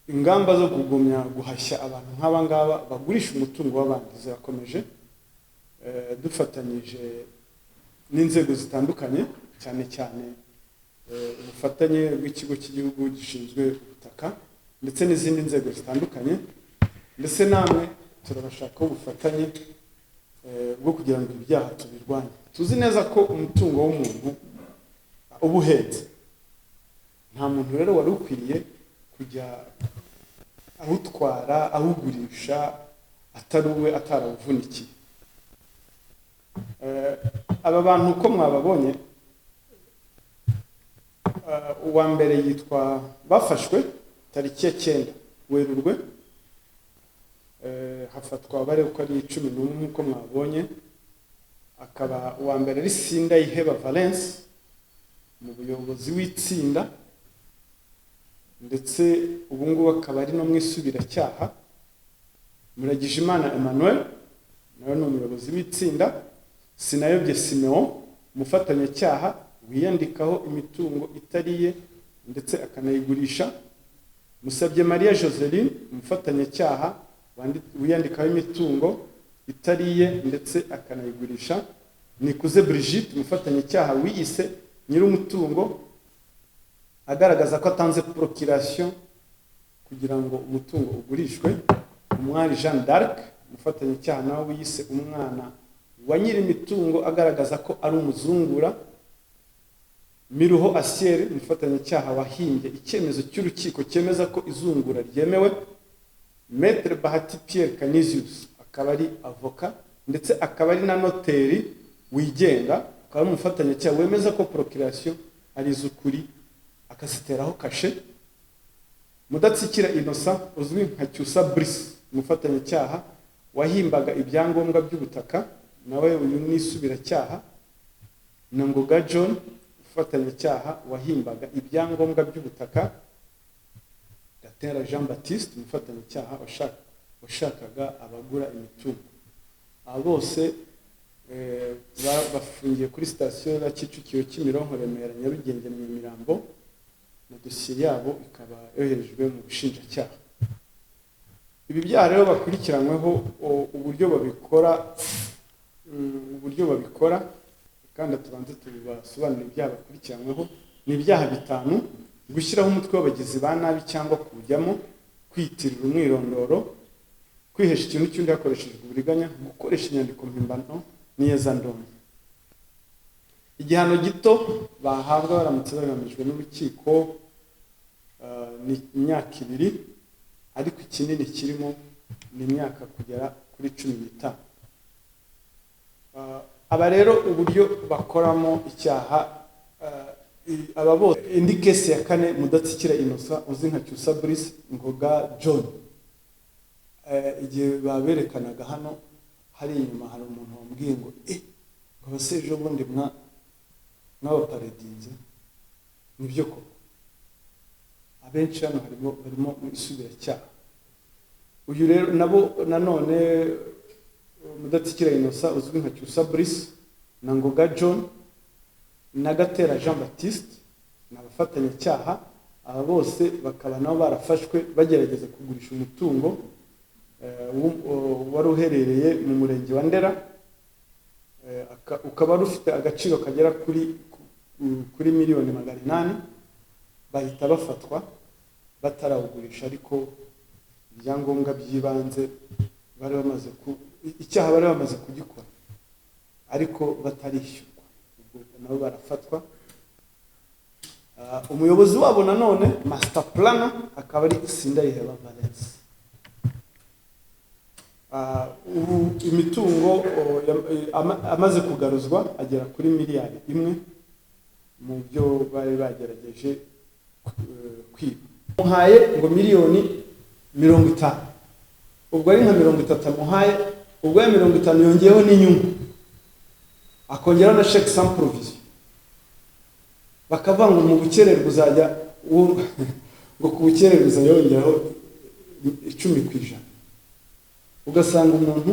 Ingamba zo kugumya guhashya abantu nk'aba ngaba bagurisha umutungo w'abandi zirakomeje, dufatanyije n'inzego zitandukanye, cyane cyane ubufatanye bw'Ikigo cy'Igihugu gishinzwe Ubutaka ndetse n'izindi nzego zitandukanye. Ndetse namwe turabashakaho ubufatanye bwo kugira ngo ibyaha tubirwanye. Tuzi neza ko umutungo w'umuntu uba uhenze. Nta muntu rero wari ukwiriye kujya awutwara, awugurisha atari uwe, atarawuvunikiye. Aba bantu uko mwababonye, uwa mbere yitwa, bafashwe tariki ya 9 Werurwe, hafatwa bari uko ari 11 nk'uko mwabonye. Akaba uwa mbere ari Sindayiheba Valence, mu buyobozi w'itsinda, ndetse ubu ngubu akaba ari no mu isubiracyaha. Muragijimana Emmanuel nawe ni umuyobozi w'itsinda. Sinayobye Simeon, umufatanyacyaha wiyandikaho imitungo itari iye ndetse akanayigurisha. Musabye Mariya Joseline, umufatanyacyaha wiyandikaho imitungo itari iye ndetse akanayigurisha. Nikuze Brigitte, umufatanyacyaha wiyise nyir'umutungo, agaragaza ko atanze procuration kugira ngo umutungo ugurishwe. Umwari Jeanne d'Arc, umufatanyacyaha nawe wiyise umwana wa nyir'imitungo, agaragaza ko ari umuzungura. Miruho Asiel, umufatanyacyaha wahimbye icyemezo cy'urukiko cyemeza ko izungura ryemewe. Maître Bahati Pierre Canisius, akaba ari avoka ndetse akaba ari na noteri wigenga, akaba ari umufatanyacyaha wemeza ko procuration ari iz'ukuri, akaziteraho kashe. Mudatsikira Innocent, uzwi nka Cyusa Brice, umufatanyacyaha wahimbaga ibyangombwa by'ubutaka, nawe uyu ni isubiracyaha. Na Ngoga John, umufatanyacyaha wahimbaga ibyangombwa by'ubutaka. Gatera Jean Baptiste, umufatanyacyaha washakaga abagura imitungo. Aba bose bafungiye kuri sitasiyo ya Kicukiro, Kimironko, Remera, Nyarugenge na Nyamirambo, na dosiye yabo ikaba yoherejwe mu bushinjacyaha. Ibi byaha rero bakurikiranyweho, uburyo babikora, kandi tubanze tubibasobanurire. Ibyaha bakurikiranyweho ni ibyaha bitanu: gushyiraho umutwe w'abagizi ba nabi cyangwa kuwujyamo, kwiyitirira umwirondoro, kwihesha ikintu cy'undi hakoreshejwe uburiganya, gukoresha inyandiko mpimbano n'iyezandonke. Igihano gito bahabwa baramutse babihamijwe n'urukiko ni imyaka 2, ariko ikinini kirimo ni imyaka kugera kuri 15. Aba rero uburyo bakoramo icyaha, aba bose. Indi case ya kane, Mudatsikira Innocent uzwi nka Cyusa Brice, Ngoga John. Igihe baberekanaga hano hari inyuma, hari umuntu wambwiye ngo ngo base ejo bundi mwabaparedinze. Nibyo koko, abenshi hano harimo barimo mu isubiracyaha. Uyu rero nabo nanone, Mudatsikira Innocent uzwi nka Cyusa Brice na Ngoga John na Gatera Jean Baptiste ni abafatanyacyaha. Aba bose bakaba nabo barafashwe bagerageza kugurisha umutungo wari uherereye mu murenge wa Ndera, ukaba wari ufite agaciro kagera kuri miliyoni 800. Bahita bafatwa batarawugurisha, ariko ibyangombwa by'ibanze bari bamaze ku icyaha bari bamaze kugikora ariko batarishyurwa, ubwo nabo barafatwa. Umuyobozi wabo nanone, master planner, akaba ari Sindayiheba Valence. Ubu imitungo amaze kugaruzwa agera kuri miliyari 1 mu byo bari bagerageje kwiba. Muhaye ngo miliyoni 50, ubwo ari nka 30 amuhaye, ubwo ya 50 yongeyeho n'inyungu, akongeraho na chèque sans provision. Bakavuga ngo mu bukererwe uzajya ngo ku bukererwe uzajya wongeraho 10%. Ugasanga umuntu,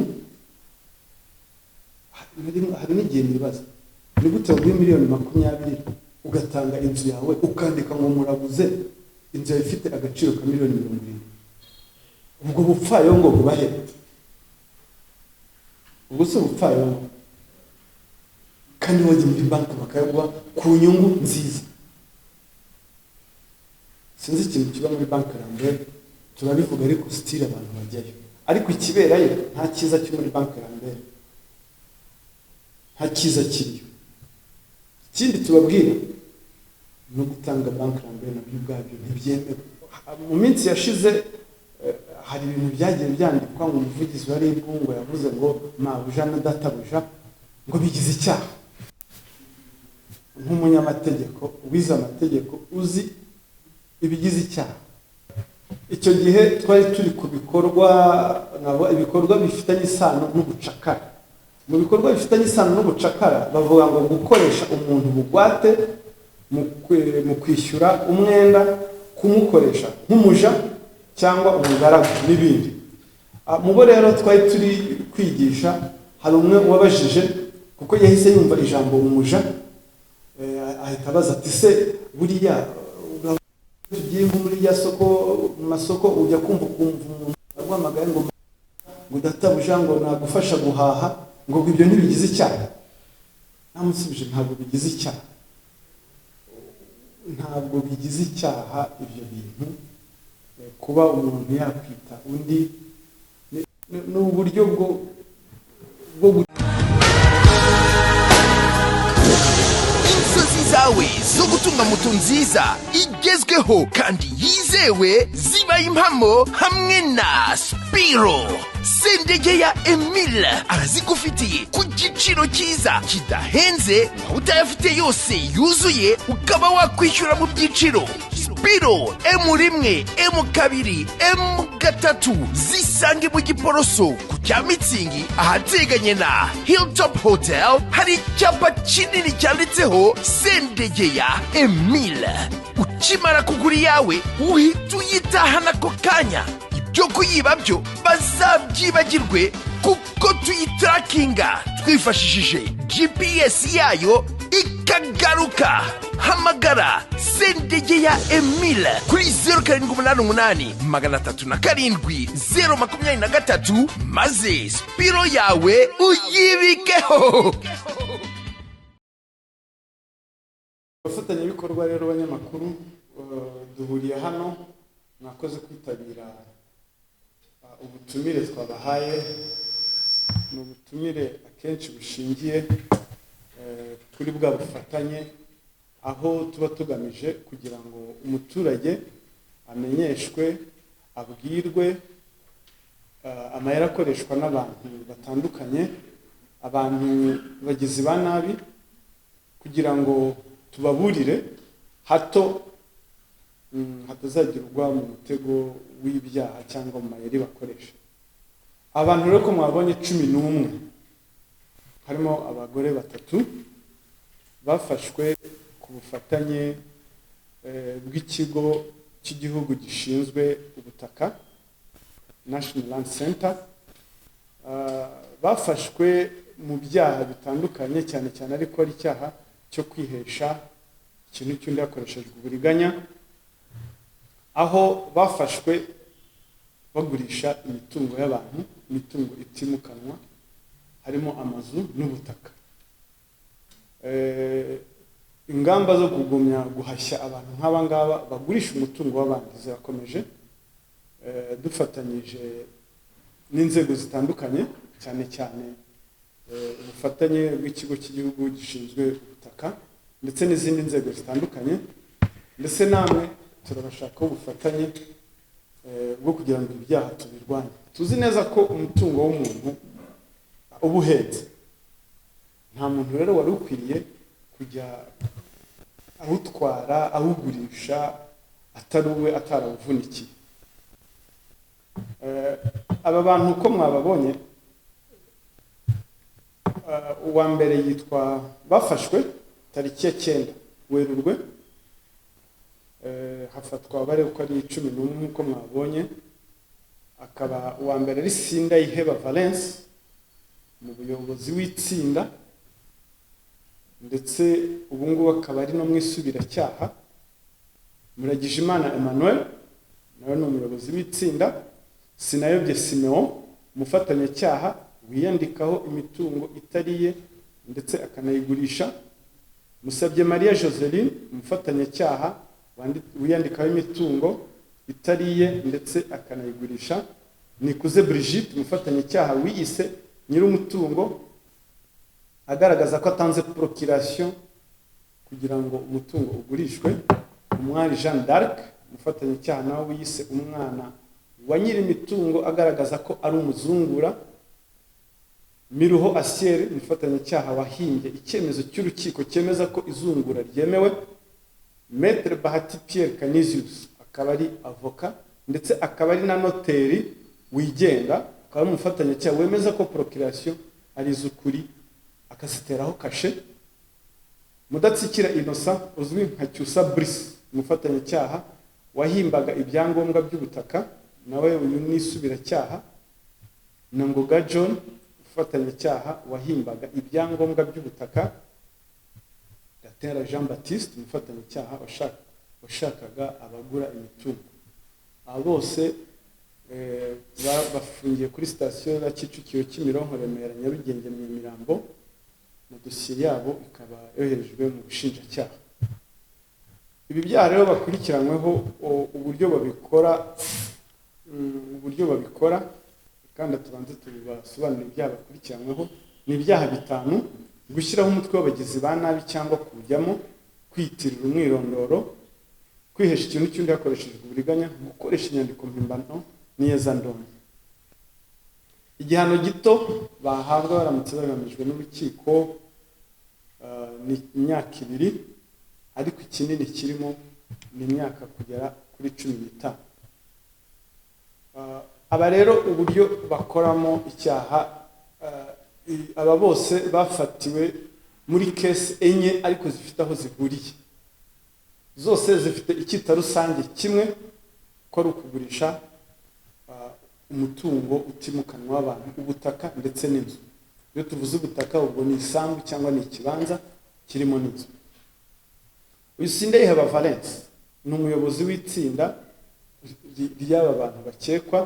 hari n'igihe nibaza ni gute waguha miliyoni 20 ugatanga inzu yawe, ukandika ngo muraguze. Inzu yawe ifite agaciro ka miliyoni 70. Ubwo bupfayongo bubahe? Ubwo si ubupfayongo? Kandi wajya muri banki bakayaguha ku nyungu nziza. Sinzi ikintu kiba muri Banki Lambert, turabivuga ariko still abantu bajyayo. Ariko ikiberayo, nta cyiza cyo muri Banki Lambert, nta cyiza kiriyo. Ikindi tubabwira no gutanga Banki Lambert nabyo ubwabyo ntibyemewe. Mu minsi yashize hari ibintu byagiye byandikwa ngo umuvugizi wa RIB ngo yavuze ngo mabuja na databuja ngo bigize icyaha. Nk'umunyamategeko wize amategeko, uzi ibigize icyaha, icyo gihe twari turi ku bikorwa, nabo ibikorwa bifitanye isano n'ubucakara. Mu bikorwa bifitanye isano n'ubucakara bavuga ngo gukoresha umuntu bugwate mu kwishyura umwenda, kumukoresha nk'umuja cyangwa umugaragu n'ibindi. Mu bo rero twari turi kwigisha hari umwe wabajije, kuko yahise yumva ijambo umuja, ahita abaza ati: "Se buriya tugiye nko muri rya soko, mu masoko ujya kumva ukumva umuntu aguhamagaye ngo databuja, ngo nagufasha guhaha, ngo ibyo ntibigize icyaha?" Namusubije: "Ntabwo bigize icyaha, ntabwo bigize icyaha ibyo bintu." Kuba umuntu yakwita undi ni uburyo bwo Inzozi zawe zo gutunga moto nziza igezweho kandi yizewe zibaye impamo hamwe na Spiro. Sendegeya Emile arazigufitiye ku giciro cyiza kidahenze, waba utayafite yose yuzuye ukaba wakwishyura mu byiciro. Spiro M1, M2, M3 zisange mu Giporoso ku cya Mitsingi, ahateganye na Hilltop Hotel. Hari icyapa kinini cyanditseho Sendegeya Emile. Ukimara kugura iyawe uhita uyitahana ako kanya. Ibyo kuyiba byo bazabyibagirwe, kuko tuyitarakinga twifashishije GPS yayo ikagaruka. Hamagara Sendegeya Emile kuri 0788 307 023, maze Spiro yawe uyibikeho. Abafatanyabikorwa rero, abanyamakuru, duhuriye hano, mwakoze kwitabira ubutumire twabahaye. Ni ubutumire akenshi bushingiye kuri bwa bufatanye, aho tuba tugamije kugira ngo umuturage amenyeshwe, abwirwe amayeri akoreshwa n'abantu batandukanye, abantu bagizi ba nabi, kugira ngo tubaburire hato hatazagira ugwa mu mutego w'ibyaha cyangwa mu mayeri bakoresha. Abantu rero ko mwabonye 11, harimo abagore batatu, bafashwe ku bufatanye bw'ikigo cy'igihugu gishinzwe ubutaka, National Land Center. Bafashwe mu byaha bitandukanye, cyane cyane ariko ari icyaha cyo kwihesha ikintu cy'undi hakoreshejwe uburiganya, aho bafashwe bagurisha imitungo y'abantu, imitungo itimukanwa, harimo amazu n'ubutaka. Ingamba zo kugumya guhashya abantu nk'aba ngaba bagurisha umutungo w'abandi zirakomeje, dufatanyije n'inzego zitandukanye, cyane cyane ubufatanye bw'ikigo cy'igihugu gishinzwe ubutaka ndetse n'izindi nzego zitandukanye. Ndetse namwe turabashakaho ubufatanye bwo kugira ngo ibyaha tubirwanye. Tuzi neza ko umutungo w'umuntu uba uhenze. Nta muntu rero wari ukwiriye kujya awutwara, awugurisha atari uwe, atarawuvunikiye. Aba bantu uko mwababonye, uwa mbere yitwa, bafashwe tariki ya 9 Werurwe, hafatwa bari uko ari 11 nk'uko mwabonye, akaba uwa mbere ari Sindayiheba Valence, mu buyobozi w'itsinda, ndetse ubu ngubu akaba ari no mu isubiracyaha. Muragijimana Emmanuel nawe ni umuyobozi w'itsinda. Sinayobye Simeon, umufatanyacyaha wiyandikaho imitungo itari iye ndetse akanayigurisha. Musabye Mariya Joseline, umufatanyacyaha wiyandikaho imitungo itari iye ndetse akanayigurisha. Nikuze Brigitte, umufatanyacyaha wiyise nyir'umutungo agaragaza ko atanze procuration kugira ngo umutungo ugurishwe. Umwari Jeanne d'Arc, umufatanyacyaha nawe wiyise umwana wa nyir'imitungo agaragaza ko ari umuzungura. Miruho Asiel, umufatanyacyaha wahimbye icyemezo cy'urukiko cyemeza ko izungura ryemewe. Maître Bahati Pierre Canisius akaba ari avoka ndetse akaba ari na noteri wigenga, akaba ari umufatanyacyaha wemeza ko procuration ari iz'ukuri akaziteraho kashe. Mudatsikira Innocent uzwi nka Cyusa Brice, umufatanyacyaha wahimbaga ibyangombwa by'ubutaka, nawe uyu ni isubiracyaha. Na Ngoga John, umufatanyacyaha wahimbaga ibyangombwa by'ubutaka. Gatera Jean Baptiste, umufatanyacyaha washakaga abagura imitungo. Aba bose bafungiye kuri sitasiyo ya Kicukiro, Kimironko, Remera, Nyarugenge na Nyamirambo, na dosiye yabo ikaba yoherejwe mu bushinjacyaha. Ibi byaha rero bakurikiranyweho, uburyo babikora, kandi tubanze tubibasobanurire. Ibyaha bakurikiranyweho ni ibyaha bitanu: gushyiraho umutwe w'abagizi ba nabi cyangwa kuwujyamo, kwiyitirira umwirondoro, kwihesha ikintu cy'undi hakoreshejwe uburiganya, gukoresha inyandiko mpimbano n'iyezandonke. Igihano gito bahabwa baramutse babihamijwe n'urukiko ni imyaka 2, ariko ikinini kirimo ni imyaka kugera kuri 15. Aba rero uburyo bakoramo icyaha, aba bose bafatiwe muri case enye ariko zifite aho zihuriye. Zose zifite icyita rusange kimwe, ko ari ukugurisha umutungo utimukanwa w'abantu, ubutaka ndetse n'inzu. Iyo tuvuze ubutaka, ubwo ni isambu cyangwa ni ikibanza kirimo n'inzu. Uyu Sindayiheba Valence ni umuyobozi w'itsinda ry'aba bantu bakekwa,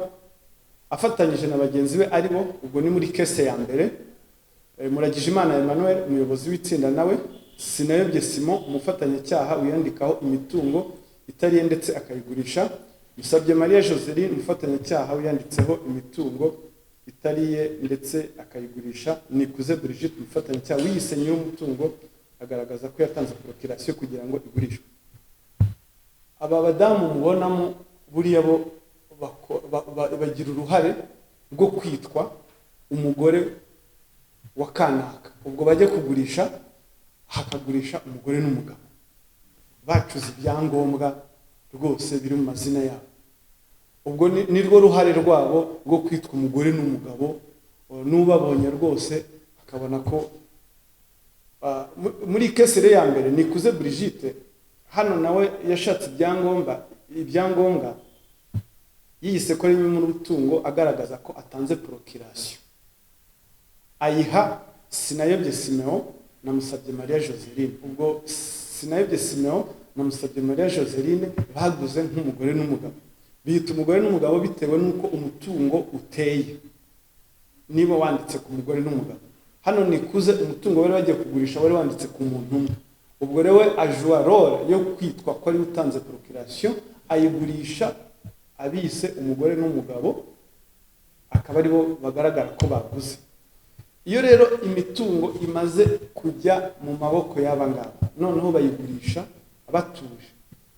afatanyije na bagenzi be ari bo, ubwo ni muri case ya mbere, Muragijimana Emmanuel, umuyobozi w'itsinda nawe, Sinayobye Simon, umufatanyacyaha wiyandikaho imitungo itari iye ndetse akayigurisha, Musabye Mariya Joseline, umufatanyacyaha wiyanditseho imitungo itari iye ndetse akayigurisha, Nikuze Brigitte, umufatanyacyaha wiyise nyir'umutungo agaragaza ko yatanze procuration kugira ngo igurishwe. Aba badamu mubonamo buriya bo bagira uruhare rwo kwitwa umugore wa kanaka, ubwo bajya kugurisha hakagurisha umugore n'umugabo bacuze ibyangombwa rwose biri mu mazina yabo. Ubwo ni rwo ruhare rwabo rwo kwitwa umugore n'umugabo, n'ubabonye rwose akabona ko muri case rero ya mbere, Nikuze Brigitte hano nawe yashatse ibyangombwa yiyise ko ari nyir'umutungo agaragaza ko atanze procuration, ayiha Sinayobye Simeon na Musabye Mariya Joseline. Ubwo Sinayobye Simeon na Musabye Mariya Joseline baguze nk'umugore n'umugabo, biyita umugore n'umugabo bitewe n'uko umutungo uteye, niba wanditse ku mugore n'umugabo. Hano Nikuze umutungo bari bagiye kugurisha wari wanditse ku muntu umwe, ubwo rero ajuwa role yo kwitwa ko ari utanze procuration, ayigurisha abise umugore n'umugabo, akaba aribo bagaragara ko baguze. Iyo rero imitungo imaze kujya mu maboko y'aba ngaba, noneho bayigurisha batuje.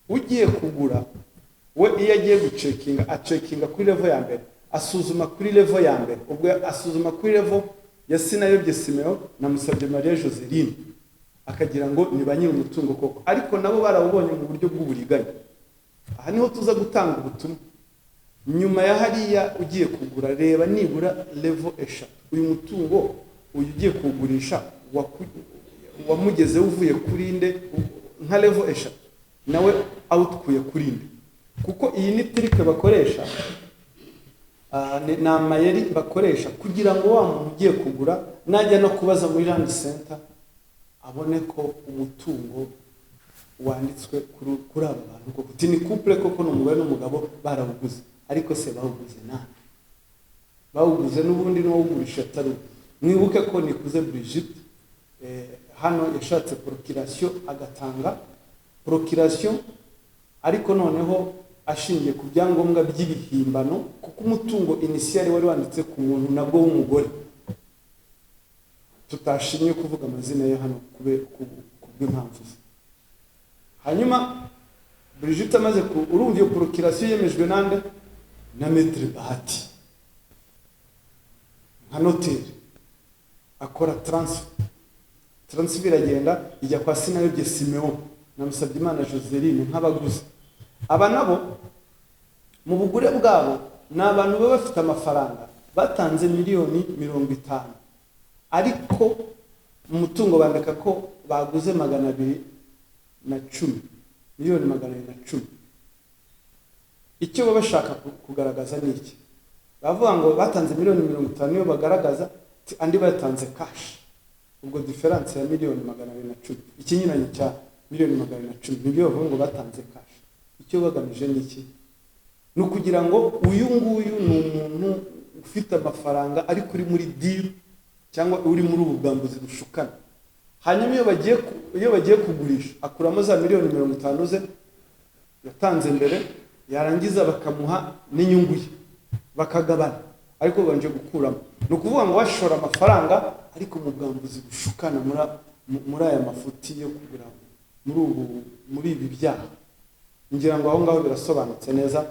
Ugiye kugura we, iyo agiye gucekinga, acekinga kuri level ya mbere, asuzuma kuri level ya mbere. Ubwo asuzuma kuri level ya Sinayobye Simeon na Musabye Mariya Joseline, akagira ngo ni ba nyiri umutungo koko, ariko nabo barawubonye mu buryo bw'uburiganya. Aha niho tuza gutanga ubutumwa. Nyuma ya hariya, ugiye kugura, reba nibura level eshatu. Uyu mutungo uyu ugiye kuwugurisha wamugezeho uvuye kuri nde? Nka level eshatu, nawe awukuye kuri nde? Kuko iyi ni trick bakoresha, ni amayeri bakoresha kugira ngo wa muntu ugiye kugura najya no kubaza muri Land Center abone ko umutungo wanditswe kuri aba bantu koko, uti ni couple koko, ni umugore n'umugabo barawuguze. Ariko se bawuguze nande? Bawuguze n'ubundi n'uwawugurisha atari uwe. Mwibuke ko Nikuze Brigitte hano yashatse procuration, agatanga procuration, ariko noneho ashingiye ku byangombwa by'ibihimbano, kuko umutungo initial wari wanditse ku muntu nabwo w'umugore tutashimye kuvuga amazina ye hano kubw'impamvu ze. Hanyuma Brigitte amaze ku urumva iyo procuration yemejwe nande? Na Maître Bahati nka noteri, akora transfer. Transfer iragenda ijya kwa Sinayobye Simeon na Musabyimana Joseline nk'abaguzi. Aba nabo mu bugure bwabo ni abantu baba bafite amafaranga, batanze miliyoni 50, ariko mu mutungo bandika ko baguze 210, miliyoni 210. Icyo baba bashaka kugaragaza ni iki? Bavuga ngo batanze miliyoni 50, niyo bagaragaza, andi bayatanze cash. Ubwo différence ya miliyoni 210, ikinyuranyo cya miliyoni 210, nibyo bavuga ngo batanze cash. Icyo bagamije ni iki? Ni ukugira ngo uyu nguyu ni umuntu ufite amafaranga, ariko uri muri deal cyangwa uri muri ubu bwambuzi bushukana. Hanyuma iyo bagiye kugurisha, akuramo za miliyoni 50 ze yatanze mbere, yarangiza bakamuha n'inyungu ye, bakagabana, ariko babanje gukuramo. Ni ukuvuga ngo bashora amafaranga, ariko mu bwambuzi bushukana, muri aya mafuti yo kugura, muri ibi byaha. Ngira ngo aho ngaho birasobanutse neza.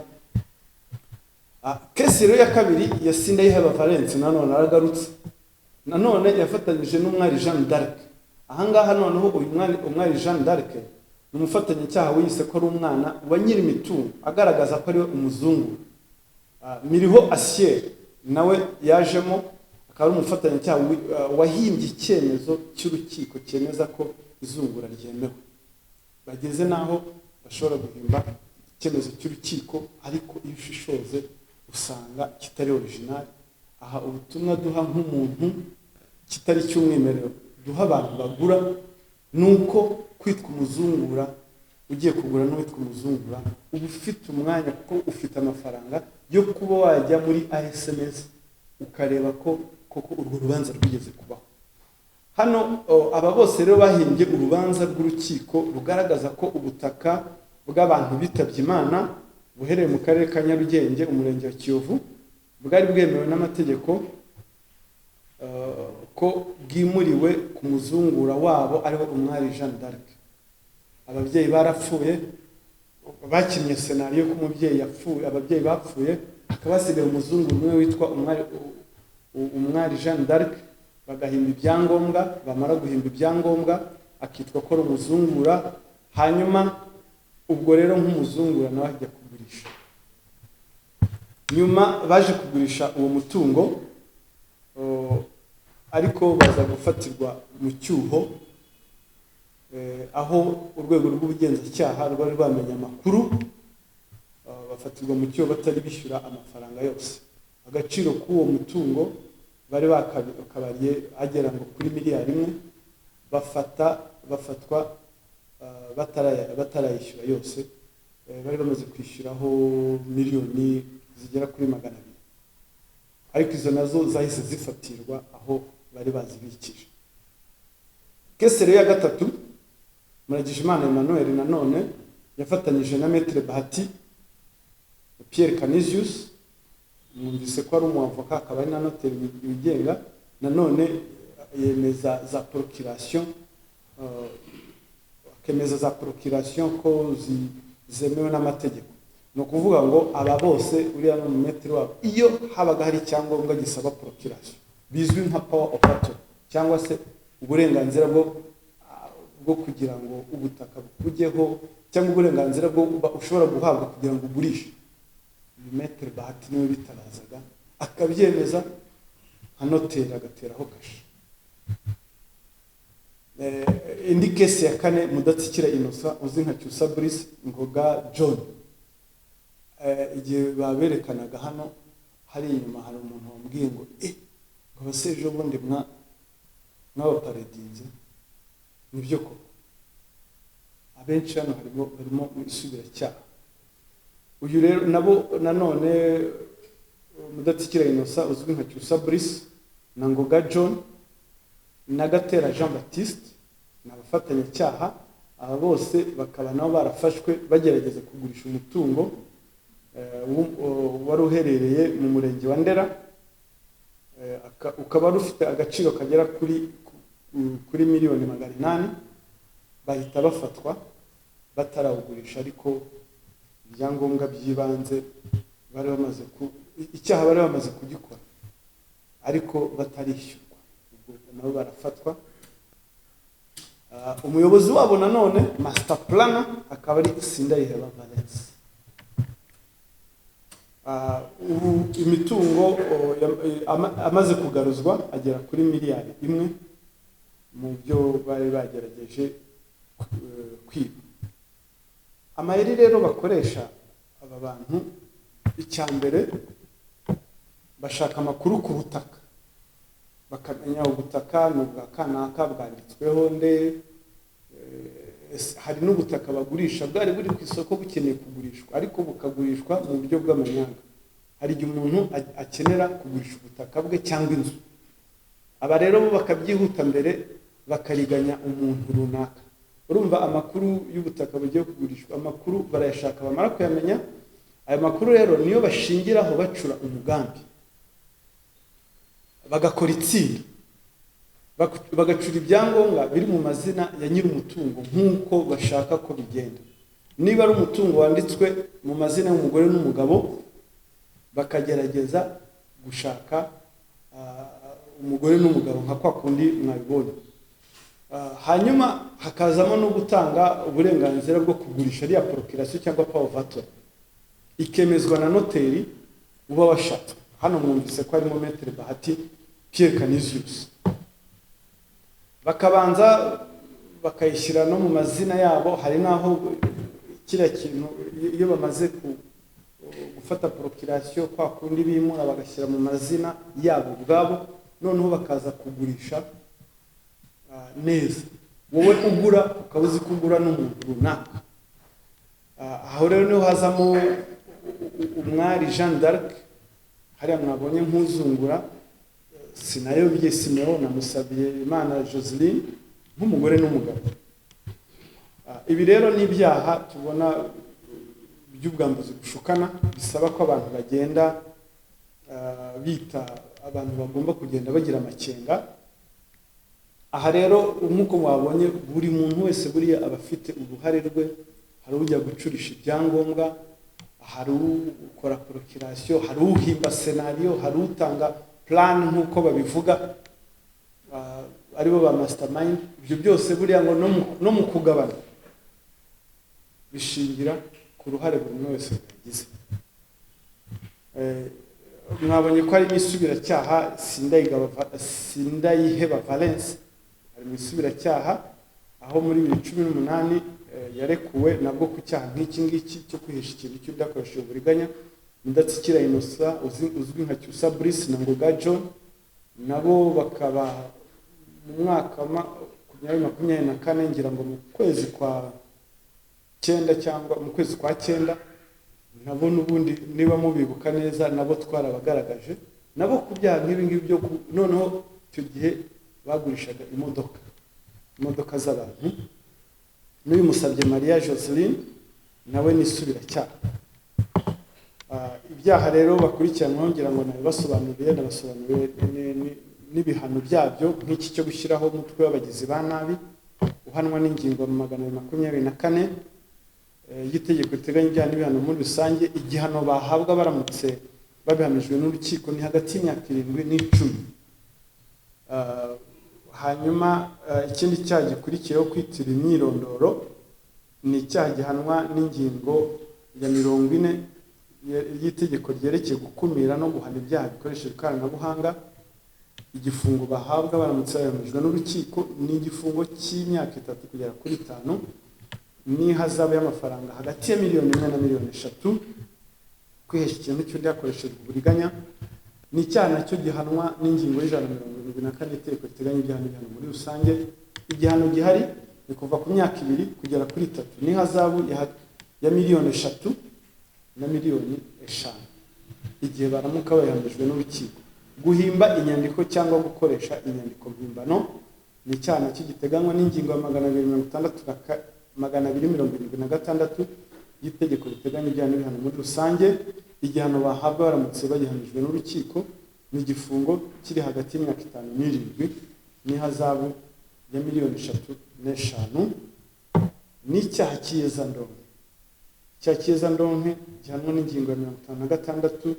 Case rero ya kabiri ya Sindayiheba Valence, nanone aragarutse, nanone yafatanyije n'umwari Jeanne d'Arc. Ahangaha noneho uyu mwari, umwari Jeanne d'Arc, ni umufatanyacyaha wiyise ko ari umwana wa nyiri imitungo, agaragaza ko ariwe umuzungu. Miriho Asiel nawe yajemo, akaba ari umufatanyacyaha wahimbye icyemezo cy'urukiko cyemeza ko izungura ryemewe. Bageze n'aho bashobora guhimba icyemezo cy'urukiko, ariko iyo ushishoze usanga kitari original. Aha ubutumwa duha nk'umuntu kitari cy'umwimerere duha abantu bagura ni uko kwitwa umuzungura, ugiye kugura n'uwitwa umuzungura, uba ufite umwanya, kuko ufite amafaranga yo kuba wajya muri ASMS ukareba ko koko urwo rubanza rwigeze kubaho. Hano aba bose rero bahimbye urubanza rw'urukiko rugaragaza ko ubutaka bw'abantu bitabye Imana buherereye mu karere ka Nyarugenge, umurenge wa Kiyovu, bwari bwemewe n'amategeko, ko bwimuriwe ku muzungura wabo, ariwe umwari Jeanne d'Arc. Ababyeyi barapfuye, bakinnye scénario ko umubyeyi yapfuye, ababyeyi bapfuye, hakaba hasigaye umuzungu umwe witwa umwari Jeanne d'Arc. Bagahimba ibyangombwa, bamara guhimba ibyangombwa akitwa ko ari umuzungura. Hanyuma ubwo rero nk'umuzungura nawe ajya kugurisha. Nyuma baje kugurisha uwo mutungo, ariko baza gufatirwa mu cyuho, aho urwego rw'ubugenzacyaha rwari rwamenye amakuru, bafatirwa mu cyuho batari bishyura amafaranga yose. Agaciro k'uwo mutungo bari bakabariye agera ngo kuri miliyari 1, bafatwa batarayishyura yose. Bari bamaze kwishyuraho miliyoni zigera kuri 200, ariko izo nazo zahise zifatirwa aho bari bazibikije. Case rero ya gatatu, Muragijimana Emmanuel nanone yafatanyije na Maître Bahati Pierre Canisius. Mwumvise ko ari umwavoka, akaba ari na noteri wigenga. Nanone yemeza za procuration, akemeza za procuration ko zemewe n'amategeko. Ni ukuvuga ngo aba bose, uriya ni umumetiri wabo, iyo habaga hari icyangombwa gisaba procuration bizwi nka power of attorney, cyangwa se uburenganzira bwo kugira ngo ubutaka bukujyeho, cyangwa uburenganzira bwo ushobora guhabwa kugira ngo ugurishe, uyu Maître Bahati niwe bitabazaga, akabyemeza nka noteri, agateraho kashe. Indi case ya kane, Mudatsikira Innocent uzi nka Cyusa Brice Ngoga John. Igihe baberekanaga hano hari inyuma, hari umuntu wambwiye ngo ngo base ejo bundi mwabaparedinze. Nibyo koko. Abenshi hano harimo barimo mu isubiracyaha. Uyu rero nabo nanone, Mudatsikira Innocent uzwi nka Cyusa Brice na Ngoga John na Gatera Jean Baptiste ni abafatanyacyaha. Aba bose bakaba nabo barafashwe bagerageza kugurisha umutungo wari uherereye mu murenge wa Ndera, ukaba wari ufite agaciro kagera kuri miliyoni 800. Bahita bafatwa batarawugurisha, ariko ibyangombwa by'ibanze bari bamaze ku icyaha bari bamaze kugikora ariko batarishyurwa, ubwo nabo barafatwa. Umuyobozi wabo nanone, master planner, akaba ari Sindayiheba Valence. Ubu imitungo amaze kugaruzwa agera kuri miliyari 1 mu byo bari bagerageje kwiba. Amayeri rero bakoresha aba bantu, icya mbere bashaka amakuru ku butaka, bakamenya ubutaka ni ubwa kanaka, bwanditsweho nde. Hari n'ubutaka bagurisha bwari buri ku isoko bukeneye kugurishwa, ariko bukagurishwa mu buryo bw'amanyanga. Hari igihe umuntu akenera kugurisha ubutaka bwe cyangwa inzu, aba rero bo bakabyihuta mbere, bakariganya umuntu runaka. Urumva amakuru y'ubutaka bugiye kugurishwa, amakuru barayashaka, bamara kuyamenya, ayo makuru rero niyo bashingiraho bacura umugambi, bagakora itsinda, bagacura ibyangombwa biri mu mazina ya nyir'umutungo nk'uko bashaka ko bigenda. Niba ari umutungo wanditswe mu mazina y'umugore n'umugabo, bakagerageza gushaka umugore n'umugabo nka kwa kundi mwabibonye. Hanyuma hakazamo no gutanga uburenganzira bwo kugurisha, ariya procuration cyangwa power of attorney, ikemezwa na noteri uba washatswe. Hano mwumvise ko harimo Maître Bahati Pierre Canisius. Bakabanza bakayishyira no mu mazina yabo. Hari n'aho kiriya kintu, iyo bamaze gufata procuration kwa kundi bimura, bagashyira mu mazina yabo ubwabo, noneho bakaza kugurisha neza, wowe ugura ukaba uzi ko ugura n'umuntu runaka. Aho rero niho hazamo umwari Jeanne d'Arc hariya mwabonye nk'uzungura Sinayobye Simeo na Musabiye Imana Joseline nk'umugore n'umugabo. Ibi rero ni ibyaha tubona by'ubwambuzi bushukana, bisaba ko abantu bagenda bita abantu bagomba kugenda bagira amakenga. Aha rero nk'uko mwabonye, buri muntu wese buriya aba afite uruhare rwe. Hari ujya gucurisha ibyangombwa, hari ukora procuration, hari uhimba scénario, hari utanga plan nk'uko babivuga, aribo ba mastermind. Ibyo byose buriya ngo no mu kugabana bishingira ku ruhare buri umwe wese yagize. Mwabonye ko harimo isubiracyaha. Sindayiheba Valence ari mu isubiracyaha, aho muri 2018 yarekuwe nabwo ku cyaha nk'iki ngiki cyo kwihesha ikintu cy'undi akoresheje uburiganya. Mudatsikira Innocent uzwi nka Cyusa Brice na Ngoga John nabo bakaba mu mwaka wa 2024, ngira ngo mu kwezi kwa cyenda cyangwa mu kwezi kwa cyenda, nabo n'ubundi niba mubibuka neza, nabo twarabagaragaje nabo ku byaha nk'ibi ngibi byo noneho icyo gihe bagurishaga imodoka z'abantu. N'uyu Musabye Mariya Joseline nawe ni isubiracyaha. Ibyaha rero bakurikiranweho ngira ngo nabibasobanuriye, nabasobanuriye n'ibihano byabyo, nk'iki cyo gushyiraho umutwe w'abagizi ba nabi uhanwa n'ingingo 224 y'itegeko riteganya ibyaha n'ibihano muri rusange. Igihano bahabwa baramutse babihamijwe n'urukiko ni hagati y'imyaka 7 n'10. Hanyuma ikindi cyaha gikurikiyeho, kwitira imyirondoro, ni icyaha gihanwa n'ingingo ya 40 y'itegeko ryerekeye gukumira no guhana ibyaha bikoresheje ikoranabuhanga. Igifungo bahabwa baramutse babihamijwe n'urukiko ni igifungo cy'imyaka 3 kugera kuri 5 n'ihazabu y'amafaranga hagati ya miliyoni 1 na miliyoni 3. Kwihesha ikintu cy'undi hakoreshejwe uburiganya ni icyaha nacyo gihanwa n'ingingo y'174 itegeko riteganya ibyaha n'ibihano muri rusange. Igihano gihari ni kuva ku myaka 2 kugera kuri 3 n'ihazabu ya 3 miliyoni na 5 miliyoni igihe baramuka babihamijwe n'urukiko. Guhimba inyandiko cyangwa gukoresha inyandiko mpimbano ni icyaha nacyo giteganywa n'ingingo ya 260 na 276 y'itegeko riteganya ibyaha n'ibihano muri rusange. Igihano bahabwa baramutse bagihamijwe n'urukiko ni igifungo kiri hagati y'imyaka 5 n'irindwi n'ihazabu ya 3 na miliyoni 5. N'icyaha cy'iyezandonke. Icyaha cy'iyezandonke gihanwa n'ingingo ya 56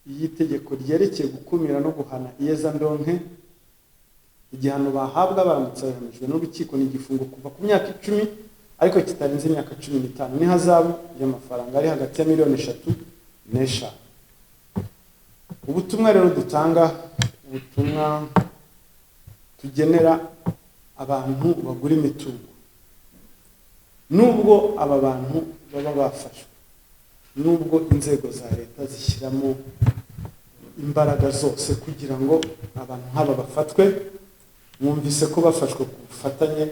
y'itegeko ryerekeye gukumira no guhana iyezandonke. Igihano bahabwa baramutse bahamijwe n'urukiko ni igifungo kuva ku myaka 10 ariko kitarenze imyaka 15 n'ihazabu y'amafaranga ari hagati ya 3 miliyoni n'5. Ubutumwa rero dutanga, ubutumwa tugenera abantu bagura imitungo, nubwo aba bantu baba bafashwe, nubwo inzego za leta zishyiramo imbaraga zose kugira ngo abantu nk'aba bafatwe, mwumvise ko bafashwe ku bufatanye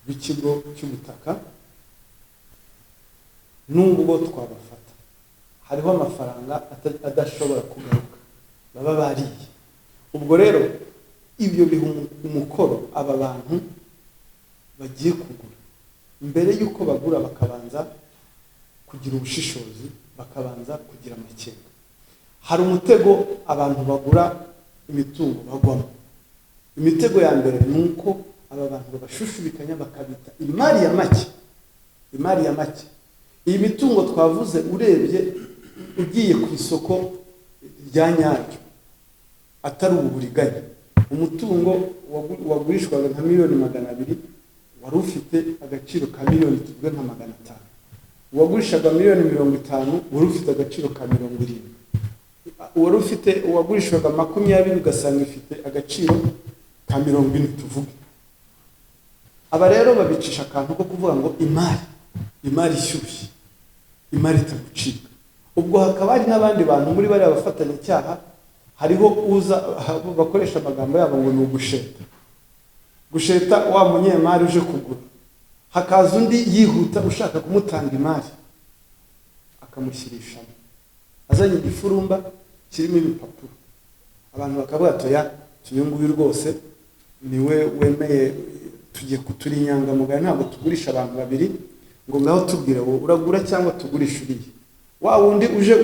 bw'ikigo cy'ubutaka, nubwo twabafata hariho amafaranga adashobora kugaruka baba bariye. Ubwo rero ibyo biha umukoro aba bantu bagiye kugura, mbere y'uko bagura bakabanza kugira ubushishozi, bakabanza kugira amakenga. Hari umutego abantu bagura imitungo bagwamo. Imitego ya mbere ni uko aba bantu babashushubikanya bakabita imari ya make. Imari ya make, iyi mitungo twavuze, urebye ugiye ku isoko rya nyaryo atari ubu buriganya, umutungo wagurishwaga nka 200 miliyoni wari ufite agaciro ka miliyoni tuvuge nka 500. Uwagurishaga 50 miliyoni wari ufite agaciro ka 70. Uwari ufite, uwagurishwaga 20 ugasanga ifite agaciro ka 40 tuvuge. Aba rero babicisha akantu ko kuvuga ngo imari ishyushye, imari itagucika. Ubwo hakaba hari n'abandi bantu muri bariya bafatanyacyaha, hariho uza bakoresha amagambo yabo ngo ni ugusheta, gusheta wa munyemari uje kugura, hakaza undi yihuta ushaka kumutanga imari, akamushyirishamo azanye igifurumba kirimo ibipapuro. Abantu bakavuga ati: "Oya, uyu nguyu rwose niwe wemeye, tugiye turi inyangamugayo, ntabwo tugurisha abantu babiri." Ngo ngaho tubwire, wowe uragura cyangwa tugurisha uriya? Wa wundi uje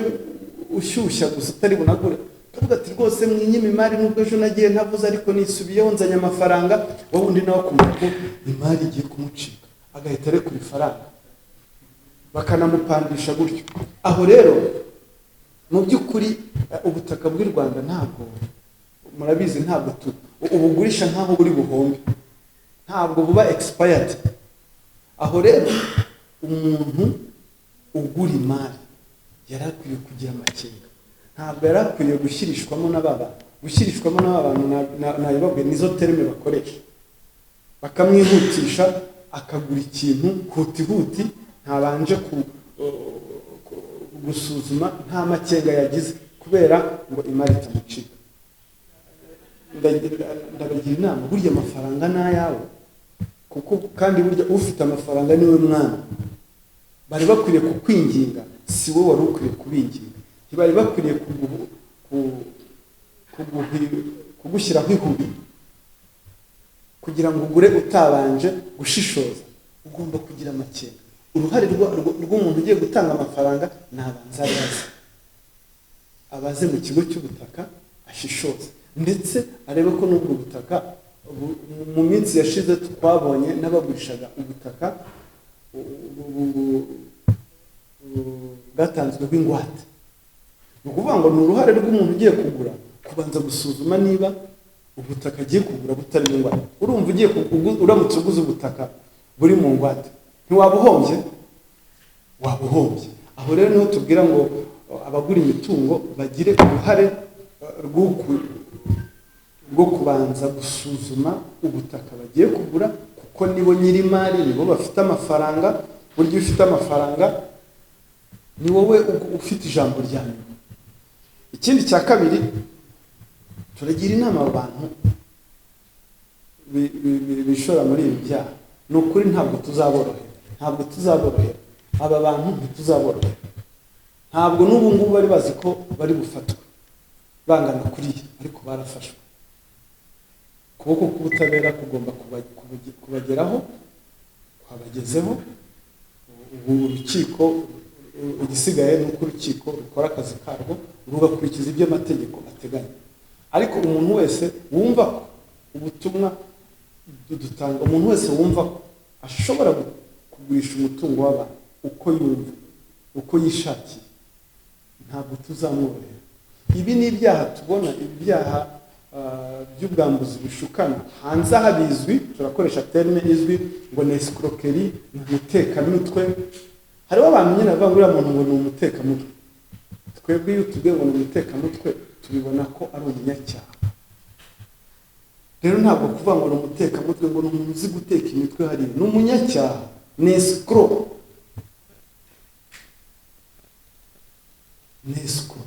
ushyushya gusa utari bunagure akavuga ati: "Rwose mwinyime imari, nubwo ejo nagiye ntavuze ariko nisubiyeho, nzanye amafaranga." Wa wundi nawe akumva ko imari igiye kumucika, agahita arekura ifaranga, bakanamupandisha gutyo. Aho rero mu by'ukuri ubutaka bw'u Rwanda ntabwo, murabizi, ntabwo ubugurisha nk'aho buri buhombe, ntabwo buba expired. Aho rero umuntu ugura imari yari akwiye kugira amakenga, ntabwo yari akwiriye gushyirishwamo n'aba bantu. Gushyirishwamo n'aba bantu nabibabwiye, nizo terme bakoresha, bakamwihutisha akagura ikintu huti huti, ntabanje gusuzuma, nta makenga yagize, kubera ngo imari itamucika. Ndabagira inama, burya amafaranga ni ayawe kuko kandi burya ufite amafaranga niwe mwana. Bari bakwiriye kukwinginga, si wowe wari ukwiriye kubinginga. Ntibari bakwiriye kugushyiraho ihubi kugira ngo ugure utabanje gushishoza. Ugomba kugira amakenga. Uruhare rw'umuntu ugiye gutanga amafaranga ni abanza abaze, abaze mu kigo cy'ubutaka, ashishoze, ndetse arebe ko n'ubwo butaka mu minsi yashize twabonye n'abagurishaga ubutaka bwatanzweho ingwate. Ni ukuvuga ngo ni uruhare rw'umuntu ugiye kugura kubanza gusuzuma niba ubutaka agiye kugura butarimo ingwate. Urumva ugiye uramutse uguze ubutaka buri mu ngwate, ntiwaba uhombye? Waba uhombye. Aho rero niho tubwira ngo abagura imitungo bagire uruhare rwo kubanza gusuzuma ubutaka bagiye kugura, kuko nibo nyir'imari, nibo bafite amafaranga. Burya iyo ufite amafaranga ni wowe ufite ijambo rya nyuma. Ikindi cya kabiri, turagira inama abantu bishora muri ibi byaha. Ni ukuri ntabwo tuzaborohera, ntabwo tuzaborohera aba bantu, ntituzaborohera. Ntabwo n'ubu ngubu bari bazi ko bari bufatwe bangana kuriya, ariko barafashwe. Ukuboko k'ubutabera kugomba kubageraho, kwabagezeho. Ubu urukiko, igisigaye ni uko urukiko rukora akazi karwo, rugakurikiza ibyo amategeko ateganya. Ariko umuntu wese wumva ko ubutumwa dutanga, umuntu wese wumva ko ashobora kugurisha umutungo w'abantu uko yumva, uko yishakiye, ntabwo tuzamworohera. Ibi ni ibyaha tubona, ibyaha by'ubwambuzi bushukana hanze aha bizwi, turakoresha terme izwi ngo ni escroquerie, ni umutekamutwe. Hariho abantu nyine bavuga ngo uriya muntu ngo ni umutekamutwe. Twebwe iyo tubwiye ngo ni umutekamutwe, tubibona ko ari umunyacyaha. Rero ntabwo kuvuga ngo ni umutekamutwe, ngo ni umuntu uzi guteka imitwe hariya, ni umunyacyaha, ni escroc, ni escroc.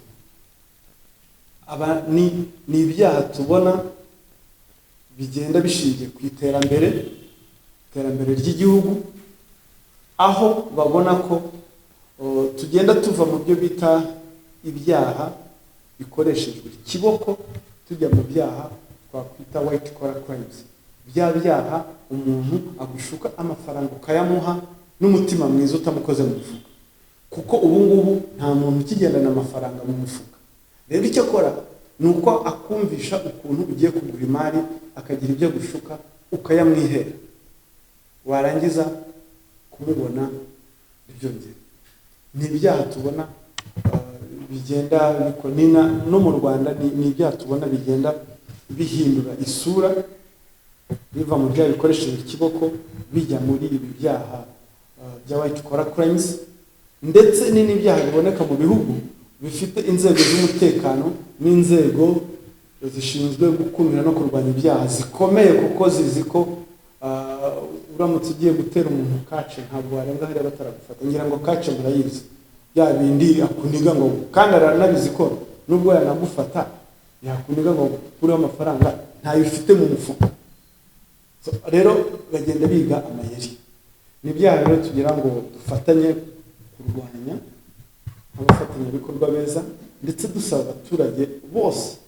Aba ni ibyaha tubona bigenda bishingiye ku iterambere ry'igihugu, aho babona ko tugenda tuva mu byo bita ibyaha bikoreshejwe ikiboko, tujya mu byaha twakwita white collar crimes, bya byaha umuntu agushuka amafaranga ukayamuha n'umutima mwiza, utamukoze mu mufuka, kuko ubu ngubu nta muntu ukigendana amafaranga mu mufuka. Rero icyo akora ni uko akumvisha ukuntu ugiye kugura imari, akagira ibyo agushuka ukayamwihera, warangiza kumubona ntibyongere. Ni ibyaha tubona bigenda no mu Rwanda, ni ibyaha tubona bigenda bihindura isura, biva mu byaha bikoresheje ikiboko bijya muri ibi byaha bya white collar crimes, ndetse n'ibyaha biboneka mu bihugu bifite inzego z'umutekano n'inzego zishinzwe gukumira no kurwanya ibyaha zikomeye, kuko zizi ko uramutse ugiye gutera umuntu kace, ntabwo warenga hariya bataragufata. Ngira ngo kace murayizi, bya bindi akuniga ngo, kandi aranabizi ko nubwo yanagufata yakuniga ngo ukureho amafaranga, ntayo ufite mu mufuka. Rero bagenda biga amayeri. Ni ibyaha rero tugira ngo dufatanye kurwanya nk'abafatanyabikorwa beza, ndetse dusaba abaturage bose.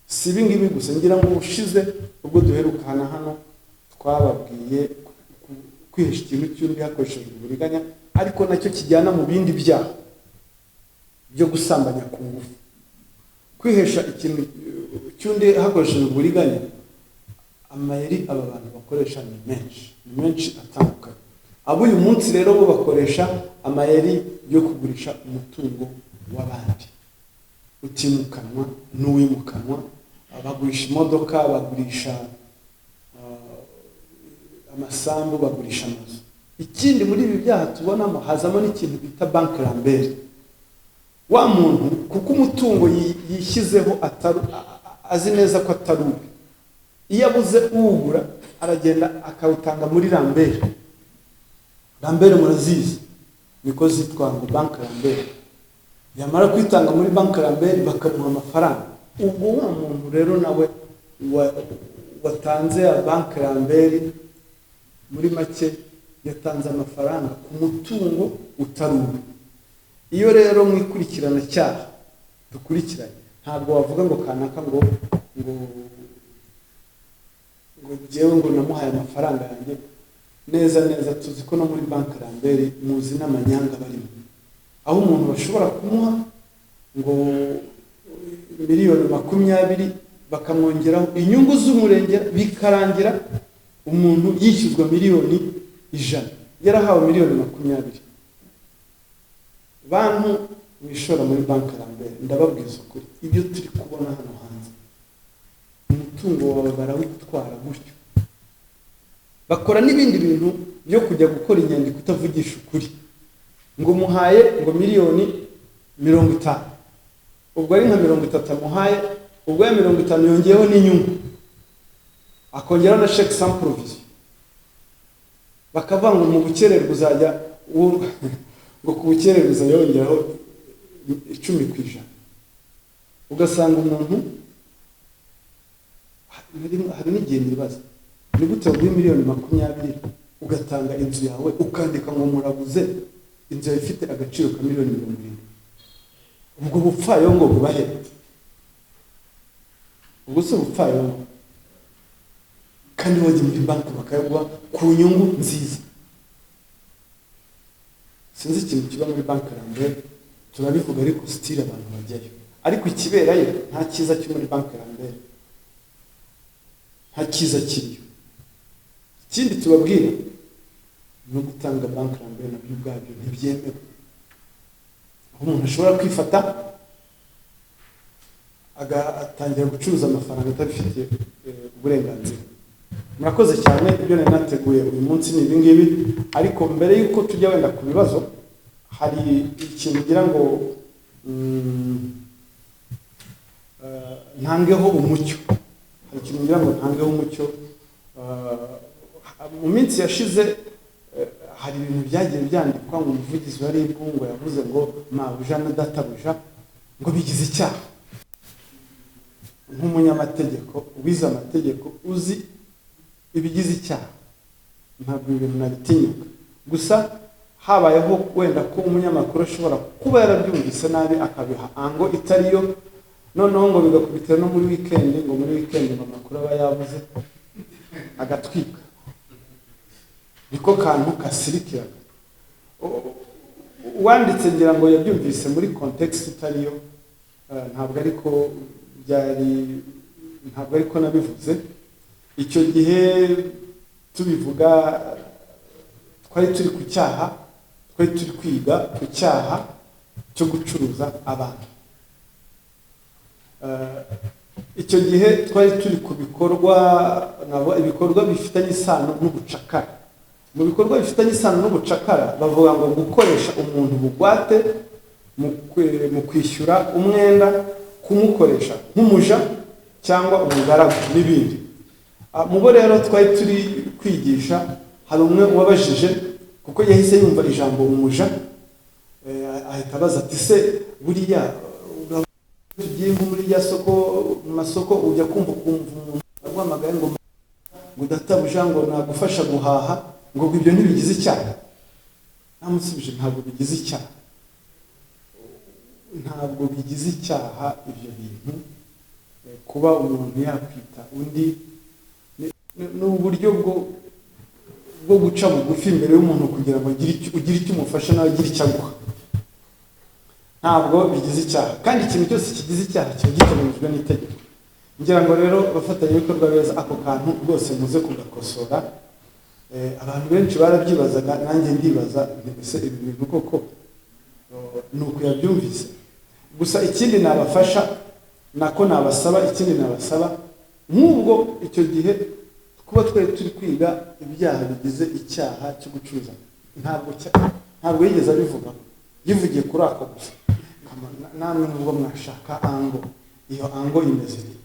Si ibi ngibi gusa, ngira ngo ubushize ubwo duheruka hano twababwiye kwihesha ikintu cy'undi hakoreshejwe uburiganya, ariko nacyo kijyana mu bindi byaha byo gusambanya ku ngufu. Kwihesha ikintu cy'undi hakoreshejwe uburiganya, amayeri aba bantu bakoresha ni menshi, ni menshi atandukanye. Abo uyu munsi rero bo bakoresha amayeri yo kugurisha umutungo w'abandi utimukanwa n'uwimukanwa. Bagurisha imodoka, bagurisha amasambu, bagurisha amazu. Ikindi muri ibi byaha tubonamo, hazamo n'ikintu bita banque Lambert. Wa muntu, kuko umutungo yishyizeho azi neza ko atari uwe, iyo abuze uwugura aragenda akawutanga muri Lambert. Lambert murazizi, niko zitwa ngo banque Lambert. Yamara kwitanga muri banque Lambert, bakamuha amafaranga. Ubwo wa muntu rero nawe watanze ya banque Lambert, muri make yatanze amafaranga ku mutungo utari uwe. Iyo rero mu ikurikirana cyaha dukurikiranye, ntabwo wavuga ngo kanaka ngo njyewe ngo namuhaye amafaranga yanjye neza neza. Tuzi ko no muri banque Lambert muzi n'amanyanga barimo, aho umuntu bashobora kumuha ngo 20 miliyoni, bakamwongeraho inyungu z'umurengera, bikarangira umuntu yishyuzwa 100 miliyoni yarahawe 20 miliyoni. Bantu mwishora muri banque Lambert, ndababwiza ukuri, ibyo turi kubona hano hanze, umutungo wawe barawutwara gutyo. Bakora n'ibindi bintu byo kujya gukora inyandiko utavugisha ukuri, ngo muhaye ngo 50 miliyoni, ubwo ari nka 30 amuhaye, ubwo ya 50 yongeyeho n'inyungu, akongeraho na chèque sans provision. Bakavuga ngo mu bukererwe uzajya ngo ku bukererwe uzajya wongeraho 10%. Ugasanga umuntu, hari n'igihe nibaza ni gute baguha 20 miliyoni. Ugatanga inzu yawe, ukandika ngo muraguze inzu yawe ifite agaciro ka miliyoni 70. Ubwo bupfayongo bubahe? Ubwo si ubupfayongo? Kandi wajya muri banki bakayaguha ku nyungu nziza. Sinzi ikintu kiba muri banki Lambert, turabivuga ariko still abantu bajyayo. Ariko ikiberayo, nta cyiza cyo muri banki Lambert, nta cyiza kiriyo. Ikindi tubabwira, no gutanga banki Lambert nabyo ubwabyo ntibyemewe, aho umuntu ashobora kwifata agatangira gucuruza amafaranga atabifitiye uburenganzira. Murakoze cyane. Ibyo nari nateguye uyu munsi ni ibingibi, ariko mbere y'uko tujya wenda ku bibazo, hari ikintu ngira ngo ntangeho umucyo. Hari ikintu ngira ngo ntangeho umucyo. Mu minsi yashize hari ibintu byagiye byandikwa ngo umuvugizi wa RIB ngo yavuze ngo mabuja na databuja ngo bigize icyaha. Nk'umunyamategeko wize amategeko, uzi ibigize icyaha, ntabwo ibi bintu nabitinyuka. Gusa habayeho wenda ko umunyamakuru ashobora kuba yarabyumvise nabi, akabiha angle itariyo, noneho ngo bigakubitira no muri weekend, ngo muri weekend ngo amakuru aba yabuze, agatwika. Niko kantu kasirikiraga. Uwanditse ngira ngo yabyumvise muri context itariyo. Ntabwo ariko byari, ntabwo ariko nabivuze. Icyo gihe tubivuga twari turi ku cyaha, twari turi kwiga ku cyaha cyo gucuruza abantu. Icyo gihe twari turi ku bikorwa, nabo ibikorwa bifitanye isano n'ubucakara. Mu bikorwa bifitanye isano n'ubucakara bavuga ngo gukoresha umuntu bugwate mu kwishyura umwenda, kumukoresha nk'umuja cyangwa umugaragu n'ibindi. Mu bo rero twari turi kwigisha hari umwe wabajije, kuko yahise yumva ijambo umuja, ahita abaza ati: "Se buriya tugiye nko muri rya soko, mu masoko ujya kumva ukumva umuntu aguhamagaye ngo databuja, ngo nagufasha guhaha, ngo ibyo ntibigize icyaha?" Namusubije: "Ntabwo bigize icyaha, ntabwo bigize icyaha ibyo bintu." Kuba umuntu yakwita undi ni uburyo bwo guca bugufi imbere y'umuntu kugira ngo ugire icyo umufasha, nawe agire icyo aguha. Ntabwo bigize icyaha, kandi ikintu cyose kigize icyaha kiba giteganyijwe n'itegeko. Ngira ngo rero, abafatanyabikorwa beza, ako kantu rwose muze kugakosora. Abantu benshi barabyibazaga, nanjye ndibaza nti: "Ese ibi bintu koko ni uku yabyumvise?" Gusa ikindi nabafasha, nako nabasaba, ikindi nabasaba, nk'ubwo icyo gihe kuba twari turi kwiga ibyaha bigize icyaha cyo gucuruza, ntabwo yigeze abivuga, yivugiye kuri ako gusa. Namwe nubwo mwashaka angle, iyo angle imeze ite?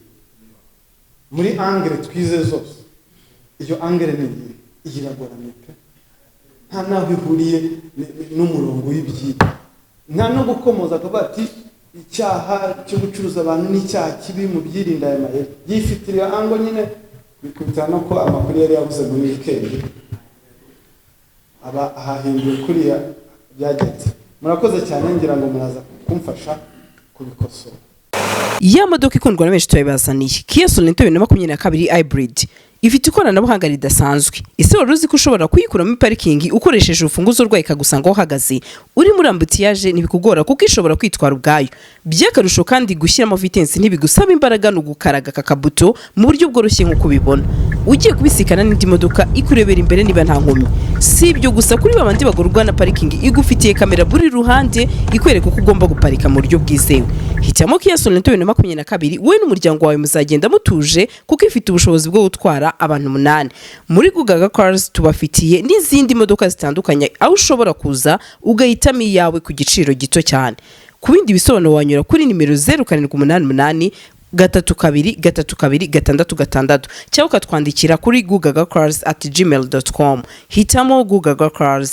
Muri angle twize zose, iyo angle ni iyihe? Iyi iragoramye pe, nta n'aho ihuriye n'umurongo w'ibyigwa, nta no gukomoza akavuga ati icyaha cyo gucuruza abantu ni icyaha kibi, mu byirinda aya mayeri. Yifitiriye angle nyine, bikubitana no ko amakuru yari yabuze muri weekend, aba ahahinduye kuriya byagenze. Murakoze cyane, ngira ngo muraza kumfasha kubikosora. Ya modoka ikundwa na benshi turabibazaniye, Kia Sorento 2022 Hybrid, ifite ikoranabuhanga ridasanzwe. Ese wari uzi ko ushobora kuyikuramo parikingi ukoresheje urufunguzo rwayo, ikagusanga aho uhagaze? Uri muri embouteillage ntibikugora kuko ishobora kwitwara ubwayo. By'akarusho kandi, gushyiramo vitesse ntibigusaba imbaraga, ni ugukaraga aka kabuto mu buryo bworoshye. Nk'uko ubibona, ugiye kubisikana n'indi modoka ikurebera imbere niba nta nkomyi. Si ibyo gusa, kuri babandi bagorwa na parikingi, igufitiye kamera buri ruhande ikwereka uko ugomba guparika mu buryo bwizewe. Hitamo Kia Sorento 2022, wowe n'umuryango wawe muzagenda mutuje kuko ifite ubushobozi bwo gutwara abantu umunani. Muri Gugaga Cars tubafitiye n'izindi modoka zitandukanye, aho ushobora kuza ugahitamo iyawe ku giciro gito cyane. Ku bindi bisobanuro wanyura kuri nimero 0788323266 cyangwa ukatwandikira kuri gugagacars@gmail.com. Hitamo Gugaga Cars.